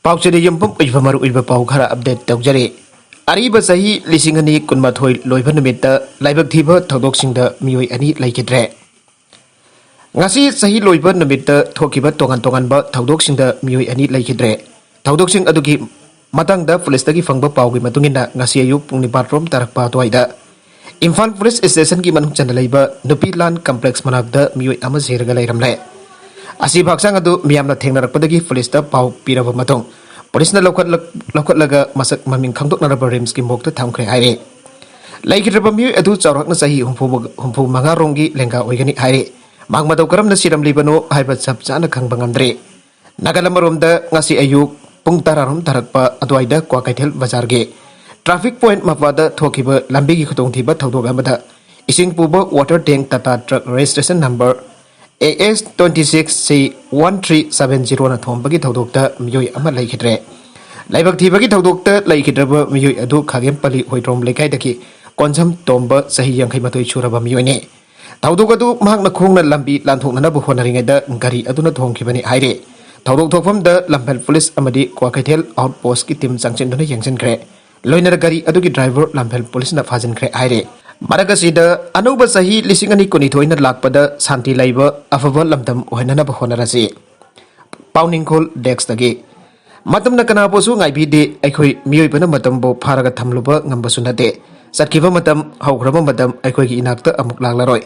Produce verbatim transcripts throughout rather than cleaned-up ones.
ꯄꯥꯎꯆꯦꯗ ꯌꯨꯝꯐꯝ ꯑꯣꯏꯕ ꯃꯔꯨꯑꯣꯏꯕ ꯄꯥꯎ ꯈꯔ ꯑꯞꯗꯦꯠ ꯇꯧꯖꯔꯤ꯫ ꯑꯔꯤꯕ ꯆꯍꯤ ꯂꯤꯁꯤꯡ ꯑꯅꯤ ꯀꯨꯟꯃꯥꯊꯣꯏ ꯂꯣꯏꯕ ꯅꯨꯃꯤꯠꯇ ꯂꯥꯏꯕꯛ ꯊꯤꯕ ꯊꯧꯗꯣꯛꯁꯤꯡꯗ ꯃꯤꯑꯣꯏ ꯑꯅꯤ ꯂꯩꯈꯤꯗ꯭ꯔꯦ꯫ ꯉꯁꯤ ꯆꯍꯤ ꯂꯣꯏꯕ ꯅꯨꯃꯤꯠꯇ ꯊꯣꯛꯈꯤꯕ ꯇꯣꯉꯥꯟ ꯇꯣꯉꯥꯟꯕ ꯊꯧꯗꯣꯛꯁꯤꯡꯗ ꯃꯤꯑꯣꯏ ꯑꯅꯤ ꯂꯩꯈꯤꯗ꯭ꯔꯦ꯫ ꯊꯧꯗꯣꯛꯁꯤꯡ ꯑꯗꯨꯒꯤ ꯃꯇꯥꯡꯗ ꯄꯨꯂꯤꯁꯇꯒꯤ ꯐꯪꯕ ꯄꯥꯎꯒꯤ ꯃꯇꯨꯡ ꯏꯟꯅ, ꯉꯁꯤ ꯑꯌꯨꯛ ꯄꯨꯡ ꯅꯤꯄꯥꯟ ꯔꯣꯝ ꯇꯥꯔꯛꯄ ꯑꯗꯨꯋꯥꯏꯗ ꯏꯝꯐꯥꯜ ꯄꯨꯂꯤꯁ ꯁ꯭ꯇꯦꯁꯟꯒꯤ ꯃꯅꯨꯡ ꯆꯟꯅ ꯂꯩꯕ ꯅꯨꯄꯤ ꯂꯥꯟ ꯀꯝꯄ꯭ꯂꯦꯛꯁ ꯃꯅꯥꯛꯇ ꯃꯤꯑꯣꯏ ꯑꯃ ꯁꯤꯔꯒ ꯂꯩꯔꯝꯂꯦ꯫ ꯑꯁꯤꯕ ꯍꯛꯆꯥꯡ ꯑꯗꯨ ꯃꯤꯌꯥꯝꯅ ꯊꯦꯡꯅꯔꯛꯄꯗꯒꯤ ꯄꯨꯂꯤꯁꯇ ꯄꯥꯎ ꯄꯤꯔꯕ ꯃꯇꯨꯡ, ꯄꯨꯂꯤꯁꯅ ꯂꯧꯈꯠꯂ-, ꯂꯧꯈꯠꯂꯒ ꯃꯁꯛ ꯃꯃꯤꯡ ꯈꯪꯗꯣꯛꯅꯔꯕ ꯔꯤꯝꯁꯀꯤ ꯃꯣꯔꯒꯇ ꯊꯝꯈ꯭ꯔꯦ ꯍꯥꯏꯔꯦ꯫ ꯂꯩꯈꯤꯗ꯭ꯔꯕ ꯃꯤꯑꯣꯏ ꯑꯗꯨ ꯆꯥꯎꯔꯥꯛꯅ ꯆꯍꯤ ꯍꯨꯝꯐꯨ, ꯍꯨꯝꯐꯨ ꯃꯉꯥ ꯔꯣꯝꯒꯤ ꯂꯦꯡꯒꯥ ꯑꯣꯏꯒꯅꯤ ꯍꯥꯏꯔꯦ꯫ ꯃꯍꯥꯛ ꯃꯇꯧ ꯀꯔꯝꯅ ꯁꯤꯔꯝꯂꯤꯕꯅꯣ ꯍꯥꯏꯕ ꯆꯞ ꯆꯥꯅ ꯈꯪꯕ ꯉꯝꯗ꯭ꯔꯤ꯫ ꯅꯥꯒꯥꯂꯦꯟ ꯑꯃꯔꯣꯝꯗ, ꯉꯁꯤ ꯑꯌꯨꯛ ꯄꯨꯡ ꯇꯔꯥ ꯔꯣꯝ ꯇꯥꯔꯛꯄ ꯑꯗꯨꯋꯥꯏꯗ ꯀ꯭ꯋꯥꯀꯩꯊꯦꯜ ꯕꯖꯥꯔꯒꯤ ꯇ꯭ꯔꯥꯐꯤꯛ ꯄꯣꯏꯟꯠ ꯃꯄꯥꯗ ꯊꯣꯛꯈꯤꯕ ꯂꯝꯕꯤꯒꯤ ꯈꯨꯗꯣꯡꯊꯤꯕ ꯊꯧꯗꯣꯛ ꯑꯃꯗ ꯏꯁꯤꯡ ꯄꯨꯕ water tank Tata truck registration number A S twenty six C one three seven zero ꯅ ꯊꯣꯝꯕꯒꯤ ꯊꯧꯗꯣꯛꯇ ꯃꯤꯑꯣꯏ ꯑꯃ ꯂꯩꯈꯤꯗ꯭ꯔꯦ꯫ ꯂꯥꯏꯕꯛ ꯊꯤꯕꯒꯤ ꯊꯧꯗꯣꯛꯇ ꯂꯩꯈꯤꯗ꯭ꯔꯕ ꯃꯤꯑꯣꯏ ꯑꯗꯨ ꯈꯥꯒꯦꯝꯄꯜꯂꯤ ꯍꯣꯏꯗ꯭ꯔꯣꯝ ꯂꯩꯀꯥꯏꯗꯒꯤ ꯀꯣꯟꯁꯝ ꯇꯣꯝꯕ, ꯆꯍꯤ ꯌꯥꯡꯈꯩ ꯃꯥꯊꯣꯏ ꯁꯨꯔꯕ ꯃꯤꯑꯣꯏꯅꯤ꯫ ꯊꯧꯗꯣꯛ ꯑꯗꯨ ꯃꯍꯥꯛꯅ ꯈꯣꯡꯅ ꯂꯝꯕꯤ ꯂꯥꯟꯊꯣꯛꯅꯅꯕ ꯍꯣꯠꯅꯔꯤꯉꯩꯗ ꯒꯥꯔꯤ ꯑꯗꯨꯅ ꯊꯣꯝꯈꯤꯕꯅꯤ ꯍꯥꯏꯔꯤ꯫ ꯊꯧꯗꯣꯛ ꯊꯣꯛꯐꯝꯗ ꯂꯝꯐꯦꯜ ꯄꯨꯂꯤꯁ ꯑꯃꯗꯤ ꯀ꯭ꯋꯥꯀꯩꯊꯦꯜ ꯑꯥꯎꯠ ꯄꯣꯁꯀꯤ ꯇꯤꯝ ꯆꯪꯁꯤꯟꯗꯨꯅ ꯌꯦꯡꯁꯤꯟꯈ꯭ꯔꯦ꯫ ꯂꯣꯏꯅꯅ ꯒꯥꯔꯤ ꯑꯗꯨꯒꯤ ꯗ꯭ꯔꯥꯏꯚꯔ ꯂꯝꯐꯦꯜ ꯄꯨꯂꯤꯁꯅ ꯐꯥꯖꯤꯟꯈ꯭ꯔꯦ ꯍꯥꯏꯔꯤ꯫ ꯃꯔꯛ ꯑꯁꯤꯗ, ꯑꯅꯧꯕ ꯆꯍꯤ ꯂꯤꯁꯤꯡ ꯑꯅꯤ ꯀꯨꯟꯅꯤꯊꯣꯏꯅ ꯂꯥꯛꯄꯗ ꯁꯥꯟꯇꯤ ꯂꯩꯕ ꯑꯐꯕ ꯂꯝꯗꯝ ꯑꯣꯏꯍꯟꯅꯕ ꯍꯣꯠꯅꯔꯁꯤ꯫ ꯄꯥꯎꯅꯤꯡꯈꯣꯜ ꯗꯦꯁ꯭ꯛꯇꯒꯤ꯫ ꯃꯇꯝꯅ ꯀꯅꯥꯕꯨꯁꯨ ꯉꯥꯏꯕꯤꯗꯦ꯫ ꯑꯩꯈꯣꯏ ꯃꯤꯑꯣꯏꯕꯅ ꯃꯇꯝꯕꯨ ꯐꯥꯔꯒ ꯊꯝꯂꯨꯕ ꯉꯝꯕꯁꯨ ꯅꯠꯇꯦ꯫ ꯆꯠꯈꯤꯕ ꯃꯇꯝ, ꯍꯧꯈ꯭ꯔꯕ ꯃꯇꯝ ꯑꯩꯈꯣꯏꯒꯤ ꯏꯅꯥꯛꯇ ꯑꯃꯨꯛ ꯂꯥꯛꯂꯔꯣꯏ꯫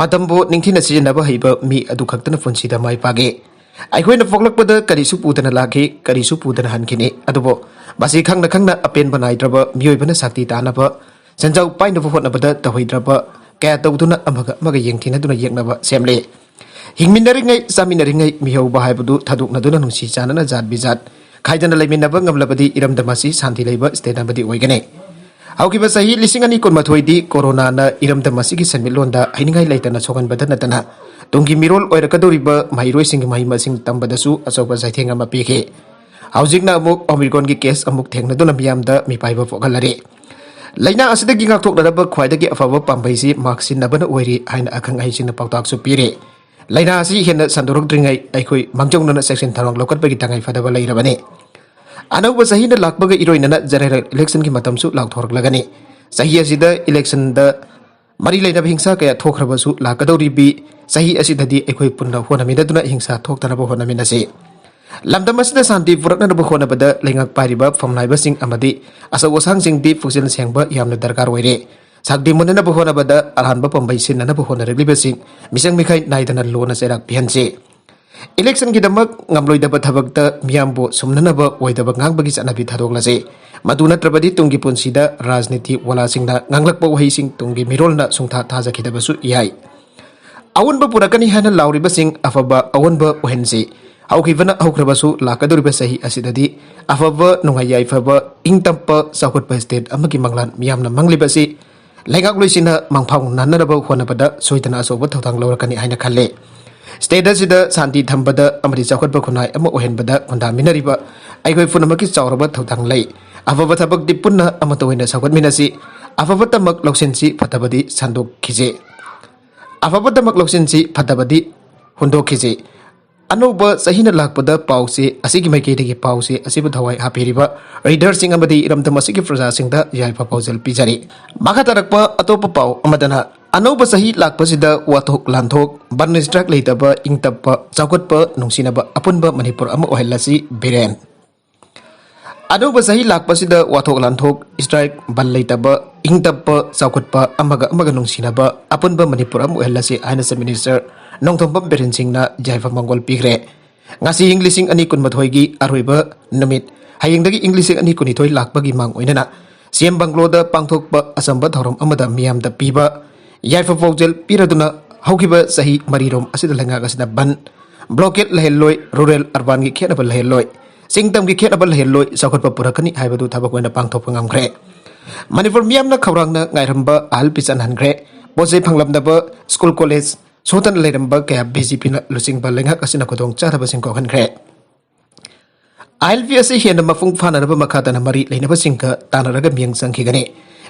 ꯃꯇꯝꯕꯨ ꯅꯤꯡꯊꯤꯅ ꯁꯤꯖꯤꯟꯅꯕ ꯍꯩꯕ ꯃꯤ ꯑꯗꯨ ꯈꯛꯇꯅ ꯄꯨꯟꯁꯤꯗ ꯃꯥꯏ ꯄꯥꯛꯏ꯫ ꯑꯩꯈꯣꯏꯅ ꯄꯣꯛꯂꯛꯄꯗ ꯀꯔꯤꯁꯨ ꯄꯨꯗꯅ ꯂꯥꯛꯈꯤ, ꯀꯔꯤꯁꯨ ꯄꯨꯗꯅ ꯍꯟꯈꯤꯅꯤ꯫ ꯑꯗꯨꯕꯨ ꯃꯁꯤ ꯈꯪꯅ ꯈꯪꯅ ꯑꯄꯦꯟꯕ ꯅꯥꯏꯗ꯭ꯔꯕ ꯃꯤꯑꯣꯏꯕꯅ ꯁꯛꯇꯤ ꯇꯥꯅꯕ, ꯁꯦꯟꯖꯥꯎ ꯄꯥꯏꯅꯕ ꯍꯣꯠꯅꯕꯗ ꯇꯧꯍꯩꯗ꯭ꯔꯕ ꯀꯌꯥ ꯇꯧꯗꯨꯅ ꯑꯃꯒ ꯑꯃꯒ ꯌꯦꯡꯊꯤꯅꯗꯨꯅ ꯌꯦꯛꯅꯕ ꯁꯦꯝꯂꯤ꯫ ꯍꯤꯡꯃꯤꯟꯅꯔꯤꯉꯩ, ꯆꯥꯃꯤꯟꯅꯔꯤꯉꯩ ꯃꯤꯍꯧꯕ ꯍꯥꯏꯕꯗꯨ ꯊꯥꯗꯣꯛꯅꯗꯨꯅ ꯅꯨꯡꯁꯤ ꯆꯥꯟꯅꯅ ꯖꯥꯠ ꯕꯤꯖꯥꯠ ꯈꯥꯏꯗꯅ ꯂꯩꯃꯤꯟꯅꯕ ꯉꯝꯂꯕꯗꯤ ꯏꯔꯝꯗꯝ ꯑꯁꯤ ꯁꯥꯟꯇꯤ ꯂꯩꯕ ꯁ꯭ꯇꯦꯠ ꯑꯃꯗꯤ ꯑꯣꯏꯒꯅꯤ꯫ ꯍꯧꯈꯤꯕ ꯆꯍꯤ ꯂꯤꯁꯤꯡ ꯑꯅꯤ ꯀꯨꯟꯃꯥꯊꯣꯏꯗꯤ ꯀꯣꯔꯣꯅꯥꯅ ꯏꯔꯝꯗꯝ ꯑꯁꯤꯒꯤ ꯁꯦꯟꯃꯤꯠꯂꯣꯟꯗ ꯍꯥꯏꯅꯤꯡꯉꯥꯏ ꯂꯩꯇꯅ ꯁꯣꯛꯍꯟꯕꯗ ꯅꯠꯇꯅ ꯇꯨꯡꯒꯤ ꯃꯤꯔꯣꯜ ꯑꯣꯏꯔꯛꯀꯗꯧꯔꯤꯕ ꯃꯍꯩꯔꯣꯏꯁꯤꯡꯒꯤ ꯃꯍꯩ ꯃꯁꯤꯡ ꯇꯝꯕꯗꯁꯨ ꯑꯆꯧꯕ ꯆꯩꯊꯦꯡ ꯑꯃ ꯄꯤꯈꯤ꯫ ꯍꯧꯖꯤꯛꯅ ꯑꯃꯨꯛ ꯑꯣꯃꯤꯀ꯭ꯔꯣꯟꯒꯤ ꯀꯦꯁ ꯑꯃꯨꯛ ꯊꯦꯡꯅꯗꯨꯅ ꯃꯤꯌꯥꯝꯗ ꯃꯤꯄꯥꯏꯕ ꯄꯣꯛꯍꯜꯂꯔꯤ꯫ ꯂꯥꯏꯅꯥ ꯑꯁꯤꯗꯒꯤ ꯉꯥꯛꯊꯣꯛꯅꯅꯕ ꯈ꯭ꯋꯥꯏꯗꯒꯤ ꯑꯐꯕ ꯄꯥꯝꯕꯩꯁꯤ ꯃꯥꯛꯁ ꯁꯤꯟꯅꯕꯅ ꯑꯣꯏꯔꯤ ꯍꯥꯏꯅ ꯑꯈꯪ ꯑꯍꯩꯁꯤꯡꯅ ꯄꯥꯎꯇꯥꯛꯁꯨ ꯄꯤꯔꯤ꯫ ꯂꯥꯏꯅꯥ ꯑꯁꯤ ꯍꯦꯟꯅ ꯁꯟꯗꯣꯔꯛꯇ꯭ꯔꯤꯉꯩ ꯑꯩꯈꯣꯏ ꯃꯥꯡꯖꯧꯅꯅ ꯆꯦꯛꯁꯤꯟ ꯊꯧꯔꯥꯡ ꯂꯧꯈꯠꯄꯒꯤ ꯇꯉꯥꯏ ꯐꯗꯕ ꯂꯩꯔꯕꯅꯤ꯫ ꯑꯅꯧꯕ ꯆꯍꯤꯅ ꯂꯥꯛꯄꯒ ꯏꯔꯣꯏꯅꯅ ꯖꯦꯅꯦꯔꯦꯜ ꯏꯂꯦꯛꯁꯟꯒꯤ ꯃꯇꯝꯁꯨ ꯂꯥꯎꯊꯣꯔꯛꯂꯒꯅꯤ꯫ ꯆꯍꯤ ꯑꯁꯤꯗ ꯏꯂꯦꯛꯁꯟꯗ ꯃꯔꯤ ꯂꯩꯅꯕ ꯍꯤꯡꯁꯥ ꯀꯌꯥ ꯊꯣꯛꯈ꯭ꯔꯕꯁꯨ, ꯂꯥꯛꯀꯗꯧꯔꯤꯕꯤ ꯆꯍꯤ ꯑꯁꯤꯗꯗꯤ ꯑꯩꯈꯣꯏ ꯄꯨꯟꯅ ꯍꯣꯠꯅꯃꯤꯟꯅꯗꯨꯅ ꯍꯤꯡꯁꯥ ꯊꯣꯛꯇꯅꯕ ꯍꯣꯠꯅꯃꯤꯟꯅꯁꯤ꯫ ꯂꯝꯗꯝ ꯑꯁꯤꯗ ꯁꯥꯟꯇꯤ ꯄꯨꯔꯛꯅꯅꯕ ꯍꯣꯠꯅꯕꯗ ꯂꯩꯉꯥꯛ ꯄꯥꯏꯔꯤꯕ ꯐꯝꯅꯥꯏꯕꯁꯤꯡ ꯑꯃꯗꯤ ꯑꯆꯧ ꯑꯁꯥꯡꯁꯤꯡꯗꯤ ꯄꯨꯛꯆꯦꯜ ꯁꯦꯡꯕ ꯌꯥꯝꯅ ꯗꯔꯀꯥꯔ ꯑꯣꯏꯔꯦ꯫ ꯁꯛꯇꯤ ꯃꯨꯟꯅꯅꯕ ꯍꯣꯠꯅꯕꯗ ꯑꯔꯥꯟꯕ ꯄꯥꯝꯕꯩ ꯁꯤꯟꯅꯅꯕ ꯍꯣꯠꯅꯔꯛꯂꯤꯕꯁꯤꯡ ꯃꯤꯆꯪ ꯃꯤꯈꯥꯏ ꯅꯥꯏꯗꯅ ꯂꯣꯟꯅ ꯆꯩꯔꯥꯛ ꯄꯤꯍꯟꯁꯤ꯫ ꯏꯂꯦꯛꯁꯟꯒꯤꯗꯃꯛ ꯉꯝꯂꯣꯏꯗꯕ ꯊꯕꯛꯇ ꯃꯤꯌꯥꯝꯕꯨ ꯁꯨꯝꯅꯅꯕ ꯑꯣꯏꯗꯕ ꯉꯥꯡꯕꯒꯤ ꯆꯠꯅꯕꯤ ꯊꯥꯗꯣꯛꯂꯁꯤ꯫ ꯃꯗꯨ ꯅꯠꯇ꯭ꯔꯕꯗꯤ ꯇꯨꯡꯒꯤ ꯄꯨꯟꯁꯤꯗ ꯔꯥꯖꯅꯤꯇꯤ ꯋꯥꯂꯥꯁꯤꯡꯅ ꯉꯥꯡꯂꯛꯄ ꯋꯥꯍꯩꯁꯤꯡ ꯇꯨꯡꯒꯤ ꯃꯤꯔꯣꯜꯅ ꯁꯨꯡꯊꯥ ꯊꯥꯖꯈꯤꯗꯕꯁꯨ ꯌꯥꯏ꯫ ꯑꯑꯣꯟꯕ ꯄꯨꯔꯛꯀꯅꯤ ꯍꯥꯏꯅ ꯂꯥꯎꯔꯤꯕꯁꯤꯡ ꯑꯐꯕ ꯑꯑꯣꯟꯕ ꯑꯣꯏꯍꯟꯁꯤ꯫ ꯍꯧꯈꯤꯕꯅ ꯍꯧꯈ꯭ꯔꯕꯁꯨ, ꯂꯥꯛꯀꯗꯧꯔꯤꯕ ꯆꯍꯤ ꯑꯁꯤꯗꯗꯤ ꯑꯐꯕ, ꯅꯨꯡꯉꯥꯏ ꯌꯥꯏꯐꯕ, ꯏꯪ ꯇꯞꯄ, ꯆꯥꯎꯈꯠꯄ ꯁ꯭ꯇꯦꯠ ꯑꯃꯒꯤ ꯃꯪꯂꯥꯟ ꯃꯤꯌꯥꯝꯅ ꯃꯪꯂꯤꯕꯁꯤ ꯂꯩꯉꯥꯛꯂꯣꯏꯁꯤꯡꯅ ꯃꯪꯐꯥꯎꯅꯅꯅꯕ ꯍꯣꯠꯅꯕꯗ ꯁꯣꯏꯗꯅ ꯑꯆꯧꯕ ꯊꯧꯗꯥꯡ ꯂꯧꯔꯛꯀꯅꯤ ꯍꯥꯏꯅ ꯈꯜꯂꯤ꯫ ꯁ꯭ꯇꯦꯠ ꯑꯁꯤꯗ ꯁꯥꯟꯇꯤ ꯊꯝꯕꯗ ꯑꯃꯗꯤ ꯆꯥꯎꯈꯠꯄ ꯈꯨꯟꯅꯥꯏ ꯑꯃ ꯑꯣꯏꯍꯟꯕꯗ ꯈꯨꯟꯗꯥꯃꯤꯟꯅꯔꯤꯕ ꯑꯩꯈꯣꯏ ꯄꯨꯝꯅꯃꯛꯀꯤ ꯆꯥꯎꯔꯕ ꯊꯧꯗꯥꯡ ꯂꯩ꯫ ꯑꯐꯕ ꯊꯕꯛꯇꯤ ꯄꯨꯟꯅ ꯑꯃꯠꯇ ꯑꯣꯏꯅ ꯆꯥꯎꯈꯠꯃꯤꯟꯅꯁꯤ꯫ ꯑꯐꯕꯇꯃꯛ ꯂꯧꯁꯤꯟꯁꯤ, ꯐꯠꯇꯕꯗꯤ ꯁꯟꯗꯣꯛꯈꯤꯁꯤ꯫ ꯑꯐꯕꯇꯃꯛ ꯂꯧꯁꯤꯟꯁꯤ, ꯐꯠꯇꯕꯗꯤ ꯍꯨꯟꯗꯣꯛꯈꯤꯁꯤ꯫ ꯑꯅꯧꯕ ꯆꯍꯤꯅ ꯂꯥꯛꯄꯗ ꯄꯥꯎꯆꯦ ꯑꯁꯤꯒꯤ ꯃꯥꯏꯀꯩꯗꯒꯤ ꯄꯥꯎꯆꯦ ꯑꯁꯤꯕꯨ ꯊꯋꯥꯏ ꯍꯥꯞꯄꯤꯔꯤꯕ ꯔꯤꯗꯔꯁꯤꯡ ꯑꯃꯗꯤ ꯏꯔꯝꯗꯝ ꯑꯁꯤꯒꯤ ꯄ꯭ꯔꯖꯥꯁꯤꯡꯗ ꯌꯥꯏꯐ ꯄꯥꯎꯖꯦꯜ ꯄꯤꯖꯔꯤ꯫ ꯃꯈꯥ ꯇꯥꯔꯛꯄ ꯑꯇꯣꯞꯄ ꯄꯥꯎ ꯑꯃꯗꯅ, ꯑꯅꯧꯕ ꯆꯍꯤ ꯂꯥꯛꯄꯁꯤꯗ ꯋꯥꯊꯣꯛ ꯂꯥꯟꯊꯣꯛ, ꯕꯟ ꯁ꯭ꯇ꯭ꯔꯥꯏꯛ ꯂꯩꯇꯕ, ꯏꯪ ꯇꯞꯄ, ꯆꯥꯎꯈꯠꯄ, ꯅꯨꯡꯁꯤꯅꯕ, ꯑꯄꯨꯟꯕ ꯃꯅꯤꯄꯨꯔ ꯑꯃ ꯑꯣꯏꯍꯜꯂꯁꯤ, ꯕꯤꯔꯦꯟ꯫ ꯑꯅꯧꯕ ꯆꯍꯤ ꯂꯥꯛꯄꯁꯤꯗ ꯋꯥꯊꯣꯛ ꯂꯥꯟꯊꯣꯛ, ꯁ꯭ꯇ꯭ꯔꯥꯏꯛ, ꯕꯟ ꯂꯩꯇꯕ, ꯏꯪ ꯇꯞꯄ, ꯆꯥꯎꯈꯠꯄ, ꯑꯃꯒ ꯑꯃꯒ ꯅꯨꯡꯁꯤꯅꯕ, ꯑꯄꯨꯟꯕ ꯃꯅꯤꯄꯨꯔ ꯑꯃ ꯑꯣꯏꯍꯜꯂꯁꯤ ꯍꯥꯏꯅ Chief Minister ꯅꯣꯡꯊꯣꯝꯕꯝ ꯕꯤꯔꯦꯟ ꯁꯤꯡꯅ ꯌꯥꯏꯐ ꯃꯪꯒꯣꯜ ꯄꯤꯈ꯭ꯔꯦ꯫ ꯉꯁꯤ ꯏꯪ ꯂꯤꯁꯤꯡ ꯑꯅꯤ ꯀꯨꯟꯃꯥꯊꯣꯏꯒꯤ ꯑꯔꯣꯏꯕ ꯅꯨꯃꯤꯠ, ꯍꯌꯦꯡꯗꯒꯤ ꯏꯪ ꯂꯤꯁꯤꯡ ꯑꯅꯤ ꯀꯨꯟꯅꯤꯊꯣꯏ ꯂꯥꯛꯄꯒꯤ ꯃꯥꯡ ꯑꯣꯏꯅꯅ ꯁꯤ ꯑꯦꯝ ꯕꯪꯒ꯭ꯂꯣꯗ ꯄꯥꯡꯊꯣꯛꯄ ꯑꯆꯝꯕ ꯊꯧꯔꯝ ꯑꯃꯗ ꯃꯤꯌꯥꯝꯗ ꯄꯤꯕ ꯌꯥꯏꯐ ꯄꯥꯎꯖꯦꯜ ꯄꯤꯔꯗꯨꯅ, ꯍꯧꯈꯤꯕ ꯆꯍꯤ ꯃꯔꯤꯔꯣꯝ ꯑꯁꯤꯗ ꯂꯩꯉꯥꯛ ꯑꯁꯤꯅ ꯕꯟ, ꯕ꯭ꯂꯣꯀꯦꯠ ꯂꯩꯍꯜꯂꯣꯏ, ꯔꯨꯔꯦꯜ ꯑꯔꯕꯥꯟꯒꯤ ꯈꯦꯠꯅꯕ ꯂꯩꯍꯜꯂꯣꯏ, ꯆꯤꯡ ꯇꯝꯒꯤ ꯈꯦꯠꯅꯕ ꯂꯩꯍꯜꯂꯣꯏ, ꯆꯥꯎꯈꯠꯄ ꯄꯨꯔꯛꯀꯅꯤ ꯍꯥꯏꯕꯗꯨ ꯊꯕꯛ ꯑꯣꯏꯅ ꯄꯥꯡꯊꯣꯛꯄ ꯉꯝꯈ꯭ꯔꯦ꯫ ꯃꯅꯤꯄꯨꯔ ꯃꯤꯌꯥꯝꯅ ꯈꯧꯔꯥꯡꯅ ꯉꯥꯏꯔꯝꯕ ꯑꯍꯜ ꯄꯤꯆꯠ ꯍꯟꯈ꯭ꯔꯦ꯫ ꯄꯣꯠ ꯆꯩ ꯐꯪꯂꯝꯗꯕ, ꯁ꯭ꯀꯨꯜ ꯀꯣꯂꯦꯖ ꯁꯣꯠꯇꯅ ꯂꯩꯔꯝꯕ ꯀꯌꯥ ꯕꯤ ꯖꯦ ꯄꯤꯅ ꯂꯨꯆꯤꯡꯕ ꯂꯩꯉꯥꯛ ꯑꯁꯤꯅ ꯈꯨꯗꯣꯡ ꯆꯥꯗꯕꯁꯤꯡ ꯀꯣꯛꯍꯟꯈ꯭ꯔꯦ꯫ ꯑꯥꯏ ꯑꯦꯜ ꯄꯤ ꯑꯁꯤ ꯍꯦꯟꯅ ꯃꯄꯨꯡ ꯐꯥꯅꯅꯕ ꯃꯈꯥ ꯇꯥꯅ ꯃꯔꯤ ꯂꯩꯅꯕꯁꯤꯡꯒ ꯇꯥꯟꯅꯔꯒ ꯃꯤꯠꯌꯦꯡ ꯆꯪꯈꯤꯒꯅꯤ꯫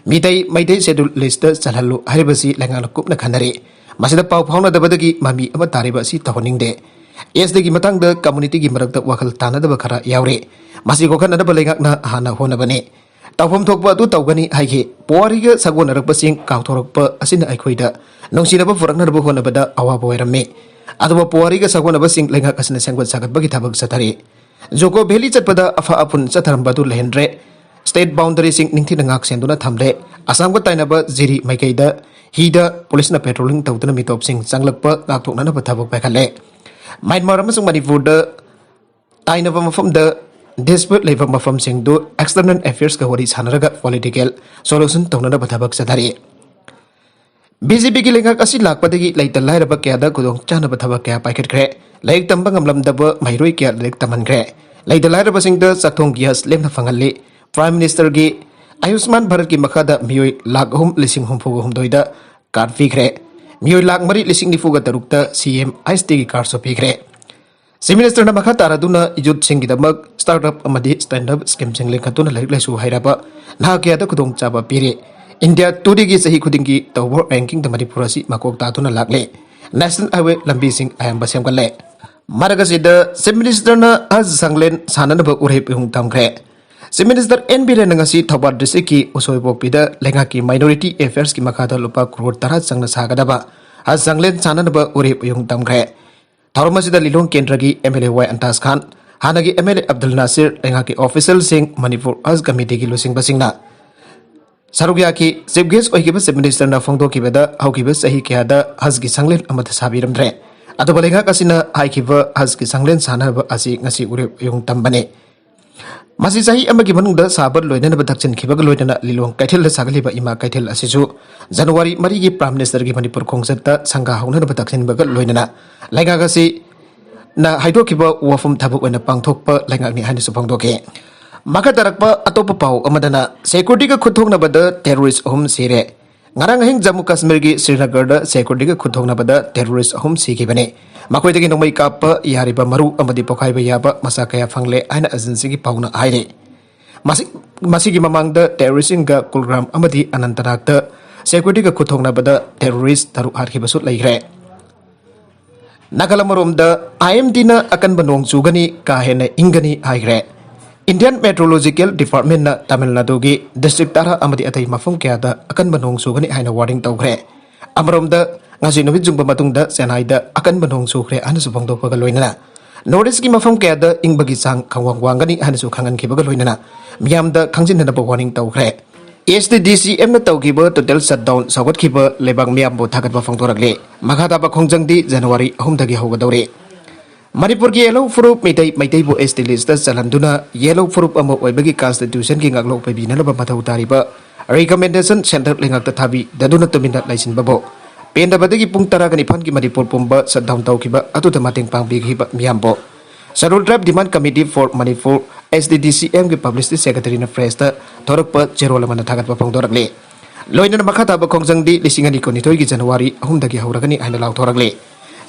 ꯃꯤꯇꯩ, ꯃꯩꯇꯩ ꯁꯦꯗꯨꯜ ꯂꯤꯁꯇ ꯆꯜꯍꯜꯂꯨ ꯍꯥꯏꯔꯤꯕꯁꯤ ꯂꯩꯉꯥꯛꯅ ꯀꯨꯞꯅ ꯈꯟꯅꯔꯤ꯫ ꯃꯁꯤꯗ ꯄꯥꯎ ꯐꯥꯎꯅꯗꯕꯗꯒꯤ ꯃꯃꯤ ꯑꯃ ꯇꯥꯔꯤꯕ ꯑꯁꯤ ꯇꯧꯍꯟꯅꯤꯡꯗꯦ꯫ ꯑꯦꯁ ꯇꯤꯒꯤ ꯃꯇꯥꯡꯗ ꯀꯝꯃꯨꯅꯤꯇꯤꯒꯤ ꯃꯔꯛꯇ ꯋꯥꯈꯜ ꯇꯥꯅꯗꯕ ꯈꯔ ꯌꯥꯎꯔꯤ꯫ ꯃꯁꯤ ꯀꯣꯛꯍꯟꯅꯅꯕ ꯂꯩꯉꯥꯛꯅ ꯍꯥꯟꯅ ꯍꯣꯠꯅꯕꯅꯤ꯫ ꯇꯧꯐꯝ ꯊꯣꯛꯄ ꯑꯗꯨ ꯇꯧꯒꯅꯤ ꯍꯥꯏꯈꯤ꯫ ꯄꯨꯋꯥꯔꯤꯒ ꯁꯥꯒꯣꯟꯅꯔꯛꯄꯁꯤꯡ ꯀꯥꯎꯊꯣꯔꯛꯄ ꯑꯁꯤꯅ ꯑꯩꯈꯣꯏꯗ ꯅꯨꯡꯁꯤꯅꯕ ꯄꯨꯔꯛꯅꯅꯕ ꯍꯣꯠꯅꯕꯗ ꯑꯋꯥꯕ ꯑꯣꯏꯔꯝꯃꯤ꯫ ꯑꯗꯨꯕꯨ ꯄꯨꯋꯥꯔꯤꯒ ꯁꯥꯒꯣꯟꯅꯕꯁꯤꯡ ꯂꯩꯉꯥꯛ ꯑꯁꯤꯅ ꯁꯦꯝꯒꯠ ꯁꯥꯒꯠꯄꯒꯤ ꯊꯕꯛ ꯆꯠꯊꯔꯤ꯫ ꯖꯨꯀꯣ ꯚꯦꯂꯤ ꯆꯠꯄꯗ ꯑꯐ ꯑꯄꯨꯟ ꯆꯠꯊꯔꯝꯕ ꯑꯗꯨ ꯂꯩꯍꯟꯗ꯭ꯔꯦ꯫ ꯁ꯭ꯇꯦꯠ ꯕꯥꯎꯟꯗꯔꯤꯁꯤꯡ ꯅꯤꯡꯊꯤꯅ ꯉꯥꯛ ꯁꯦꯟꯗꯨꯅ ꯊꯝꯂꯦ꯫ ꯑꯁꯥꯝꯒ ꯇꯥꯏꯅꯕ ꯖꯤꯔꯤ ꯃꯥꯏꯀꯩꯗ ꯍꯤꯗ ꯄꯨꯂꯤꯁꯅ ꯄꯦꯇ꯭ꯔꯣꯂꯤꯡ ꯇꯧꯗꯨꯅ ꯃꯤꯇꯣꯞꯁꯤꯡ ꯆꯪꯂꯛꯄ ꯉꯥꯛꯊꯣꯛꯅꯅꯕ ꯊꯕꯛ ꯄꯥꯏꯈꯠꯂꯦ꯫ ꯃ꯭ꯌꯥꯟꯃꯥꯔ ꯑꯃꯁꯨꯡ ꯃꯅꯤꯄꯨꯔꯗ ꯇꯥꯏꯅꯕ ꯃꯐꯝꯗ ꯗꯤꯁꯄ꯭ꯌꯨꯠ ꯂꯩꯕ ꯃꯐꯝꯁꯤꯡꯗꯨ ꯑꯦꯛꯁꯇꯔꯅꯦꯜ ꯑꯦꯐꯤꯌꯔꯁꯀ ꯋꯥꯔꯤ ꯁꯥꯟꯅꯔꯒ ꯄꯣꯂꯤꯇꯤꯀꯦꯜ ꯁꯣꯂꯨꯁꯟ ꯇꯧꯅꯅꯕ ꯊꯕꯛ ꯆꯠꯊꯔꯤ꯫ ꯕꯤ ꯖꯦ ꯄꯤꯒꯤ ꯂꯩꯉꯥꯛ ꯑꯁꯤ ꯂꯥꯛꯄꯗꯒꯤ ꯂꯩꯇ ꯂꯥꯏꯔꯕ ꯀꯌꯥꯗ ꯈꯨꯗꯣꯡꯆꯥꯅꯕ ꯊꯕꯛ ꯀꯌꯥ ꯄꯥꯏꯈꯠꯈ꯭ꯔꯦ꯫ ꯂꯥꯏꯔꯤꯛ ꯇꯝꯕ ꯉꯝꯂꯝꯗꯕ ꯃꯍꯩꯔꯣꯏ ꯀꯌꯥ ꯂꯥꯏꯔꯤꯛ ꯇꯝꯍꯟꯈ꯭ꯔꯦ꯫ ꯂꯩꯇ ꯂꯥꯏꯔꯕꯁꯤꯡꯗ ꯆꯥꯛꯊꯣꯡ ꯒ꯭ꯌꯥꯁ ꯂꯦꯝꯅ ꯐꯪꯍꯜꯂꯤ꯫ ꯄ꯭ꯔꯥꯏꯝ ꯃꯤꯅꯤꯁꯇꯔꯒꯤ ꯑꯌꯨꯁꯃꯥꯟ ꯚꯥꯔꯠꯀꯤ ꯃꯈꯥꯗ ꯃꯤꯑꯣꯏ ꯂꯥꯈ ꯑꯍꯨꯝ ꯂꯤꯁꯤꯡ ꯍꯨꯝꯐꯨꯒ ꯍꯨꯝꯗꯣꯏꯗ ꯀꯥꯔꯗ ꯄꯤꯈ꯭ꯔꯦ꯫ ꯃꯤꯑꯣꯏ ꯂꯥꯈ ꯃꯔꯤ ꯂꯤꯁꯤꯡ ꯅꯤꯐꯨꯒ ꯇꯔꯨꯛꯇ ꯁꯤ ꯑꯦꯝ ꯑꯥꯏ ꯑꯦꯁ ꯇꯤꯒꯤ ꯀꯥꯔꯗꯁꯨ ꯄꯤꯈ꯭ꯔꯦ꯫ ꯆꯤꯐ ꯃꯤꯅꯤꯁꯇꯔꯅ ꯃꯈꯥ ꯇꯥꯔꯗꯨꯅ ꯌꯨꯠꯁꯤꯡꯒꯤꯗꯃꯛ ꯁ꯭ꯇꯥꯔꯠ ꯑꯞ ꯑꯃꯗꯤ ꯁ꯭ꯇꯦꯟꯗ ꯑꯞ ꯁ꯭ꯀꯤꯝꯁꯤꯡ ꯂꯤꯡꯈꯠꯇꯨꯅ ꯂꯥꯏꯔꯤꯛ ꯂꯥꯏꯁꯨ ꯍꯩꯔꯕ ꯅꯍꯥ ꯀꯌꯥꯗ ꯈꯨꯗꯣꯡꯆꯥꯕ ꯄꯤꯔꯤ꯫ ꯏꯟꯗꯤꯌꯥ ꯇꯨꯗꯦꯒꯤ ꯆꯍꯤ ꯈꯨꯗꯤꯡꯒꯤ ꯇꯧꯕ ꯔꯦꯡꯀꯤꯡꯗ ꯃꯅꯤꯄꯨꯔ ꯑꯁꯤ ꯃꯀꯣꯛ ꯇꯥꯗꯨꯅ ꯂꯥꯛꯂꯤ꯫ ꯅꯦꯁꯅꯦꯜ ꯍꯥꯏꯋꯦ ꯂꯝꯕꯤꯁꯤꯡ ꯑꯌꯥꯝꯕ ꯁꯦꯝꯒꯠꯂꯦ꯫ ꯃꯔꯛ ꯑꯁꯤꯗ ꯆꯤꯐ ꯃꯤꯅꯤꯁꯇꯔꯅ ꯍꯖ ꯁꯪꯂꯦꯟ ꯁꯥꯟꯅꯅꯕ ꯎꯔꯩ ꯄꯨꯌꯣꯡ ꯇꯝꯈ꯭ꯔꯦ꯫ ꯆꯤꯐ ꯃꯤꯅꯤꯁꯇꯔ ꯑꯦꯟ ꯕꯤꯔꯦꯟꯅ ꯉꯁꯤ ꯊꯧꯕꯥꯜ ꯗꯤꯁꯇ꯭ꯔꯤꯛꯀꯤ ꯎꯁꯣꯏꯄꯣꯛꯄꯤꯗ ꯂꯩꯉꯥꯛꯀꯤ ꯃꯥꯏꯅꯣꯔꯤꯇꯤ ꯑꯦꯐꯤꯌꯔꯁꯀꯤ ꯃꯈꯥꯗ ꯂꯨꯄꯥ ꯀ꯭ꯔꯣꯔ ꯇꯔꯥ ꯆꯪꯅ ꯁꯥꯒꯗꯕ ꯍꯖ ꯁꯪꯂꯦꯟ ꯁꯥꯟꯅꯅꯕ ꯎꯔꯩ ꯄꯨꯌꯣꯡ ꯇꯝꯈ꯭ꯔꯦ꯫ ꯊꯧꯔꯝ ꯑꯁꯤꯗ ꯂꯤꯂꯣꯡ ꯀꯦꯟꯗ꯭ꯔꯒꯤ ꯑꯦꯝ ꯑꯦꯜ ꯑꯦ ꯋꯥꯏ ꯑꯟꯇꯥꯖ ꯈꯥꯟ, ꯍꯥꯟꯅꯒꯤ M L A Abdul Nasir, ꯂꯩꯉꯥꯛꯀꯤ ꯑꯣꯐꯤꯁꯤꯌꯦꯜꯁꯤꯡ, ꯃꯅꯤꯄꯨꯔ ꯍꯖ ꯀꯃꯤꯇꯤꯒꯤ ꯂꯨꯆꯤꯡꯕꯁꯤꯡꯅ ꯁꯔꯨꯛ ꯌꯥꯈꯤ꯫ ꯆꯤꯐ ꯒꯦꯁ ꯑꯣꯏꯈꯤꯕ ꯆꯤꯐ ꯃꯤꯅꯤꯁꯇꯔꯅ ꯐꯣꯡꯗꯣꯛꯈꯤꯕꯗ ꯍꯧꯈꯤꯕ ꯆꯍꯤ ꯀꯌꯥꯗ ꯍꯖꯒꯤ ꯁꯪꯂꯦꯟ ꯑꯃꯠꯇ ꯁꯥꯕꯤꯔꯝꯗ꯭ꯔꯦ꯫ ꯑꯗꯨꯕꯨ ꯂꯩꯉꯥꯛ ꯑꯁꯤꯅ ꯍꯥꯏꯈꯤꯕ ꯍꯖꯒꯤ ꯁꯪꯂꯦꯟ ꯁꯥꯟꯅꯕ ꯑꯁꯤ ꯉꯁꯤ ꯎꯔꯩ ꯄꯨꯌꯣꯡ ꯇꯝꯕꯅꯤ꯫ ꯃꯁꯤ ꯆꯍꯤ ꯑꯃꯒꯤ ꯃꯅꯨꯡꯗ ꯁꯥꯕ ꯂꯣꯏꯅꯅꯕ ꯊꯛꯆꯤꯟꯈꯤꯕꯒ ꯂꯣꯏꯅꯅ ꯂꯤꯂꯣꯡ ꯀꯩꯊꯦꯜꯗ ꯁꯥꯒꯠꯂꯤꯕ ꯏꯃꯥ ꯀꯩꯊꯦꯜ ꯑꯁꯤꯁꯨ ꯖꯅꯋꯥꯔꯤ ꯃꯔꯤꯒꯤ ꯄ꯭ꯔꯥꯏꯝ ꯃꯤꯅꯤꯁꯇꯔꯒꯤ ꯃꯅꯤꯄꯨꯔ ꯈꯣꯡꯆꯠꯇ ꯁꯪꯒꯥ ꯍꯧꯅꯅꯕ ꯊꯛꯆꯤꯟꯕꯒ ꯂꯣꯏꯅꯅ ꯂꯩꯉꯥꯛ ꯑꯁꯤꯅ ꯍꯥꯏꯗꯣꯛꯈꯤꯕ ꯋꯥꯐꯝ ꯊꯕꯛ ꯑꯣꯏꯅ ꯄꯥꯡꯊꯣꯛꯄ ꯂꯩꯉꯥꯛꯅꯤ ꯍꯥꯏꯅꯁꯨ ꯐꯣꯡꯗꯣꯛꯈꯤ꯫ ꯃꯈꯥ ꯇꯥꯔꯛꯄ ꯑꯇꯣꯞꯄ ꯄꯥꯎ ꯑꯃꯗꯅ ꯁꯦꯀ꯭ꯌꯨꯔꯤꯇꯤꯒ ꯈꯨꯠꯊꯣꯛꯅꯕꯗ ꯇꯦꯔꯣꯔꯤꯁ ꯑꯍꯨꯝ ꯁꯤꯔꯦ꯫ ꯉꯔꯥꯡ ꯑꯍꯤꯡ ꯖꯝꯃꯨ ꯀꯥꯁꯃꯤꯔꯒꯤ ꯁ꯭ꯔꯤꯅꯒꯔꯗ ꯁꯦꯀ꯭ꯌꯨꯔꯤꯇꯤꯒ ꯈꯨꯠꯊꯣꯛꯅꯕꯗ ꯇꯦꯔꯣꯔꯤꯁ ꯑꯍꯨꯝ ꯁꯤꯈꯤꯕꯅꯤ꯫ ꯃꯈꯣꯏꯗꯒꯤ ꯅꯣꯡꯃꯩ ꯀꯥꯞꯄ ꯌꯥꯔꯤꯕ ꯃꯔꯨ ꯑꯃꯗꯤ ꯄꯣꯈꯥꯏꯕ ꯌꯥꯕ ꯃꯆꯥꯛ ꯀꯌꯥ ꯐꯪꯂꯦ ꯍꯥꯏꯅ ꯑꯦꯖꯦꯟꯁꯤꯒꯤ ꯄꯥꯎꯅ ꯍꯥꯏꯔꯤ꯫ ꯃꯁꯤ-, ꯃꯁꯤꯒꯤ ꯃꯃꯥꯡꯗ ꯇꯦꯔꯣꯔꯤꯁꯁꯤꯡꯒ ꯀꯨꯜꯒ꯭ꯔꯥꯝ ꯑꯃꯗꯤ ꯑꯅꯟꯇꯅꯥꯒꯇ ꯁꯦꯀ꯭ꯌꯨꯔꯤꯇꯤꯒ ꯈꯨꯠꯊꯣꯛꯅꯕꯗ ꯇꯦꯔꯣꯔꯤꯁ ꯇꯔꯨꯛ ꯍꯥꯠꯈꯤꯕꯁꯨ ꯂꯩꯈ꯭ꯔꯦ꯫ ꯅꯥꯒꯥꯂꯦꯟ ꯑꯃꯔꯣꯝꯗ, ꯑꯥꯏ ꯑꯦꯝ ꯗꯤꯅ ꯑꯀꯟꯕ ꯅꯣꯡ ꯆꯨꯒꯅꯤ, ꯀꯥ ꯍꯦꯟꯅ ꯏꯪꯒꯅꯤ ꯍꯥꯏꯈ꯭ꯔꯦ꯫ Indian Meteorological Departmentꯅ ꯇꯥꯃꯤꯜ ꯅꯥꯗꯨꯒꯤ district ꯇꯔꯥ ꯑꯃꯗꯤ ꯑꯇꯩ ꯃꯐꯝ ꯀꯌꯥꯗ ꯑꯀꯟꯕ ꯅꯣꯡ ꯆꯨꯒꯅꯤ ꯍꯥꯏꯅ warning ꯇꯧꯈ꯭ꯔꯦ꯫ ꯑꯃꯔꯣꯝꯗ, ꯉꯁꯤ ꯅꯨꯃꯤꯠ ꯌꯨꯡꯕ ꯃꯇꯨꯡꯗ ꯆꯦꯟꯅꯥꯏꯗ ꯑꯀꯟꯕ ꯅꯣꯡ ꯆꯨꯈ꯭ꯔꯦ ꯍꯥꯏꯅꯁꯨ ꯐꯣꯡꯗꯣꯛꯄꯒ ꯂꯣꯏꯅꯅ North Eastꯀꯤ ꯃꯐꯝ ꯀꯌꯥꯗ ꯏꯪꯕꯒꯤ ꯆꯥꯡ ꯈꯪꯋꯥꯡ ꯋꯥꯡꯒꯅꯤ ꯍꯥꯏꯅꯁꯨ ꯈꯪꯍꯟꯈꯤꯕꯒ ꯂꯣꯏꯅꯅ ꯃꯤꯌꯥꯝꯗ ꯈꯪꯖꯤꯟꯅꯅꯕ warning ꯇꯧꯈ꯭ꯔꯦ꯫ ꯑꯦꯁ ꯇꯤ ꯗꯤ ꯁꯤ ꯑꯦꯝꯅ ꯇꯧꯈꯤꯕ total shutdown ꯁꯧꯒꯠꯈꯤꯕ ꯂꯩꯕꯥꯛ ꯃꯤꯌꯥꯝꯕꯨ ꯊꯥꯒꯠꯄ ꯐꯣꯡꯗꯣꯔꯛꯂꯤ꯫ ꯃꯈꯥ ꯇꯥꯕ ꯈꯣꯡꯖꯪꯗꯤ ꯖꯅꯋꯥꯔꯤ ꯑꯍꯨꯝꯗꯒꯤ ꯍꯧꯒꯗꯧꯔꯤ꯫ ꯃꯅꯤꯄꯨꯔꯒꯤ ꯌꯦꯜꯍꯧ ꯐꯨꯔꯨꯞ ꯃꯤꯇꯩ, ꯃꯩꯇꯩꯕꯨ ꯑꯦꯁ ꯇꯤ listꯇ ꯆꯜꯍꯟꯗꯨꯅ ꯌꯦꯜꯍꯧ ꯐꯨꯔꯨꯞ ꯑꯃ ꯑꯣꯏꯕꯒꯤ constitutionꯒꯤ ꯉꯥꯛꯂꯧ ꯄꯤꯕꯤꯅꯅꯕ ꯃꯊꯧ ꯇꯥꯔꯤꯕ recommendation centre ꯂꯩꯉꯥꯛꯇ ꯊꯥꯕꯤꯗꯗꯨꯅ ꯇꯨꯃꯤꯟꯅ ꯂꯩꯁꯤꯟꯕꯕꯨ ꯄꯦꯟꯗꯕꯗꯒꯤ ꯄꯨꯡ ꯇꯔꯥꯒ ꯅꯤꯄꯥꯟꯒꯤ ꯃꯅꯤꯄꯨꯔ ꯄꯨꯝꯕ shutdown ꯇꯧꯈꯤꯕ ꯑꯗꯨꯗ ꯃꯇꯦꯡ ꯄꯥꯡꯕꯤꯈꯤꯕ ꯃꯤꯌꯥꯝꯕꯨ Scheduled Tribe Demand Committee for Manipur, S T D C Mꯒꯤ publicity secretaryꯅ pressꯇ ꯊꯣꯔꯛꯄ ꯆꯦꯔꯣꯜ ꯑꯃꯅ ꯊꯥꯒꯠꯄ ꯐꯣꯡꯗꯣꯔꯛꯂꯤ꯫ ꯂꯣꯏꯅꯅ ꯃꯈꯥ ꯇꯥꯕ ꯈꯣꯡꯖꯪꯗꯤ ꯂꯤꯁꯤꯡ ꯑꯅꯤ ꯀꯨꯟꯅꯤꯊꯣꯏꯒꯤ ꯖꯅꯋꯥꯔꯤ ꯑꯍꯨꯝꯗꯒꯤ ꯍꯧꯔꯒꯅꯤ ꯍꯥꯏꯅ ꯂꯥꯎꯊꯣꯔꯛꯂꯤ꯫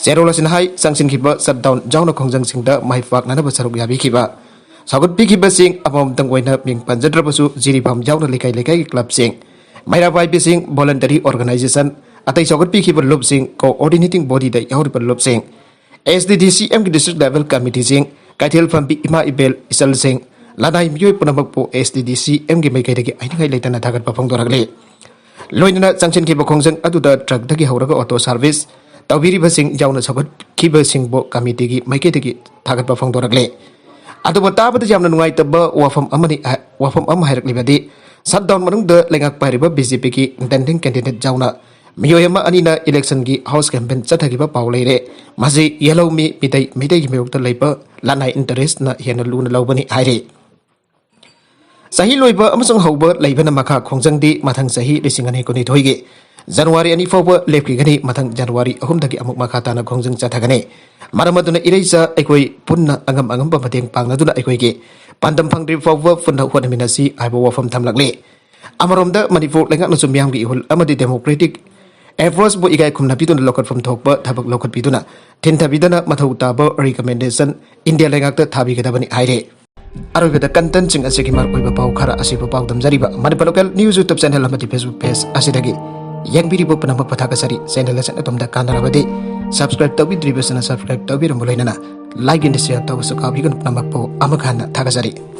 ꯆꯦꯔꯣꯜ ꯑꯁꯤꯅ ꯍꯥꯏ, ꯆꯪꯁꯤꯟꯈꯤꯕ shutdown ꯌꯥꯎꯅ ꯈꯣꯡꯖꯪꯁꯤꯡꯗ ꯃꯥꯏ ꯄꯥꯛꯅꯅꯕ ꯁꯔꯨꯛ ꯌꯥꯕꯤꯈꯤꯕ ꯁꯧꯒꯠꯄꯤꯈꯤꯕꯁꯤꯡ ꯑꯃꯃꯝꯇꯪ ꯑꯣꯏꯅ ꯃꯤꯡ ꯄꯟꯖꯗ꯭ꯔꯕꯁꯨ, ꯖꯤꯔꯤꯕꯥꯝ ꯌꯥꯎꯅ ꯂꯩꯀꯥꯏ ꯂꯩꯀꯥꯏꯒꯤ clubꯁꯤꯡ, ꯃꯩꯔꯥ ꯄꯥꯏꯕꯤꯁꯤꯡ, voluntary organization, ꯑꯇꯩ ꯁꯧꯒꯠꯄꯤꯈꯤꯕ ꯂꯨꯞꯁꯤꯡ, coordinating bodyꯗ ꯌꯥꯎꯔꯤꯕ ꯂꯨꯞꯁꯤꯡ, S T D C Mꯒꯤ district level committeeꯁꯤꯡ, ꯀꯩꯊꯦꯜ ꯐꯝꯕꯤ ꯏꯃꯥ ꯏꯕꯦꯜ ꯏꯆꯜꯁꯤꯡ, ꯂꯅꯥꯏ ꯃꯤꯑꯣꯏ ꯄꯨꯝꯅꯃꯛꯄꯨ S T D C Mꯒꯤ ꯃꯥꯏꯀꯩꯗꯒꯤ ꯍꯥꯏꯅꯤꯡꯉꯥꯏ ꯂꯩꯇꯅ ꯊꯥꯒꯠꯄ ꯐꯣꯡꯗꯣꯔꯛꯂꯤ꯫ ꯂꯣꯏꯅꯅ ꯆꯪꯁꯤꯟꯈꯤꯕ ꯈꯣꯡꯖꯪ ꯑꯗꯨꯗ truckꯇꯒꯤ ꯍꯧꯔꯒ auto service ꯇꯧꯕꯤꯔꯤꯕꯁꯤꯡ ꯌꯥꯎꯅ ꯁꯧꯒꯠꯈꯤꯕꯁꯤꯡꯕꯨ committeeꯒꯤ ꯃꯥꯏꯀꯩꯗꯒꯤ ꯊꯥꯒꯠꯄ ꯐꯣꯡꯗꯣꯔꯛꯂꯤ꯫ ꯑꯗꯨꯕꯨ ꯇꯥꯕꯗ ꯌꯥꯝꯅ ꯅꯨꯡꯉꯥꯏꯇꯕ ꯋꯥꯐꯝ ꯑꯃꯅꯤ, ꯋꯥꯐꯝ ꯑꯃ ꯍꯥꯏꯔꯛꯂꯤꯕꯗꯤ, shutdown ꯃꯅꯨꯡꯗ ꯂꯩꯉꯥꯛ ꯄꯥꯏꯔꯤꯕ B J Pꯒꯤ intending candidate ꯌꯥꯎꯅ ꯃꯤꯑꯣꯏ ꯑꯃ ꯑꯅꯤꯅ electionꯒꯤ house campaign ꯆꯠꯊꯈꯤꯕ ꯄꯥꯎ ꯂꯩꯔꯦ꯫ ꯃꯁꯤ ꯌꯦꯜꯍꯧ ꯃꯤ, ꯃꯤꯇꯩ, ꯃꯤꯇꯩꯒꯤ ꯃꯥꯌꯣꯛꯇ ꯂꯩꯕ ꯂꯅꯥꯏ interestꯅ ꯍꯦꯟꯅ ꯂꯨꯅ ꯂꯧꯕꯅꯤ ꯍꯥꯏꯔꯤ꯫ ꯆꯍꯤ ꯂꯣꯏꯕ ꯑꯃꯁꯨꯡ ꯍꯧꯕ ꯂꯩꯕꯅ ꯃꯈꯥ ꯈꯣꯡꯖꯪꯗꯤ ꯃꯊꯪ ꯆꯍꯤ ꯂꯤꯁꯤꯡ ꯑꯅꯤ ꯀꯨꯟꯅꯤꯊꯣꯏꯒꯤ ꯖꯅꯋꯥꯔꯤ ꯑꯅꯤ ꯐꯥꯎꯕ ꯂꯦꯞꯈꯤꯒꯅꯤ꯫ ꯃꯊꯪ ꯖꯅꯋꯥꯔꯤ ꯑꯍꯨꯝꯗꯒꯤ ꯑꯃꯨꯛ ꯃꯈꯥ ꯇꯥꯅ ꯈꯣꯡꯖꯪ ꯆꯠꯊꯒꯅꯤ꯫ ꯃꯔꯝ ꯑꯗꯨꯅ ꯏꯔꯩꯆꯥ ꯑꯩꯈꯣꯏ ꯄꯨꯟꯅ ꯑꯉꯝ ꯑꯉꯝꯕ ꯃꯇꯦꯡ ꯄꯥꯡꯅꯗꯨꯅ ꯑꯩꯈꯣꯏꯒꯤ ꯄꯥꯟꯗꯝ ꯐꯪꯗ꯭ꯔꯤꯕ ꯐꯥꯎꯕ ꯄꯨꯟꯅ ꯍꯣꯠꯅꯃꯤꯟꯅꯁꯤ ꯍꯥꯏꯕ ꯋꯥꯐꯝ ꯊꯝꯂꯛꯂꯤ꯫ ꯑꯃꯔꯣꯝꯗ ꯃꯅꯤꯄꯨꯔ ꯂꯩꯉꯥꯛꯅꯁꯨ ꯃꯤꯌꯥꯝꯒꯤ ꯏꯍꯨꯜ ꯑꯃꯗꯤ democratic approachꯄꯨ ꯏꯀꯥꯏ ꯈꯨꯝꯅꯕꯤꯗꯨꯅ ꯂꯧꯈꯠꯐꯝ ꯊꯣꯛꯄ ꯊꯕꯛ ꯂꯧꯈꯠꯄꯤꯗꯨꯅ ꯊꯤꯟꯊꯕꯤꯗꯅ ꯃꯊꯧ ꯇꯥꯕ recommendation India ꯂꯩꯉꯥꯛꯇ ꯊꯥꯕꯤꯒꯗꯕꯅꯤ ꯍꯥꯏꯔꯤ꯫ ꯑꯔꯣꯏꯕꯗ contentꯁꯤꯡ ꯑꯁꯤꯒꯤ ꯃꯔꯨꯑꯣꯏꯕ ꯄꯥꯎ ꯈꯔ ꯑꯁꯤꯕꯨ ꯄꯥꯎꯗꯝꯖꯔꯤꯕ Manipur Local News YouTube channel ꯑꯃꯗꯤ Facebook page ꯑꯁꯤꯗꯒꯤ ꯌꯦꯡꯕꯤꯔꯤꯕ ꯄꯨꯝꯅꯃꯛꯄꯨ ꯊꯥꯒꯠꯆꯔꯤ꯫ Channel ꯑꯁꯤꯅ ꯑꯗꯣꯝꯗ ꯀꯥꯟꯅꯔꯕꯗꯤ subscribe ꯇꯧꯕꯤꯗ꯭ꯔꯤꯕꯁꯤꯅ subscribe ꯇꯧꯕꯤꯔꯝꯕ ꯂꯣꯏꯅꯅ like and share ꯇꯧꯕꯁꯨ ꯀꯥꯎꯕꯤꯒꯅꯨ꯫ ꯄꯨꯝꯅꯃꯛꯄꯨ ꯑꯃꯨꯛ ꯍꯟꯅ ꯊꯥꯒꯠꯆꯔꯤ꯫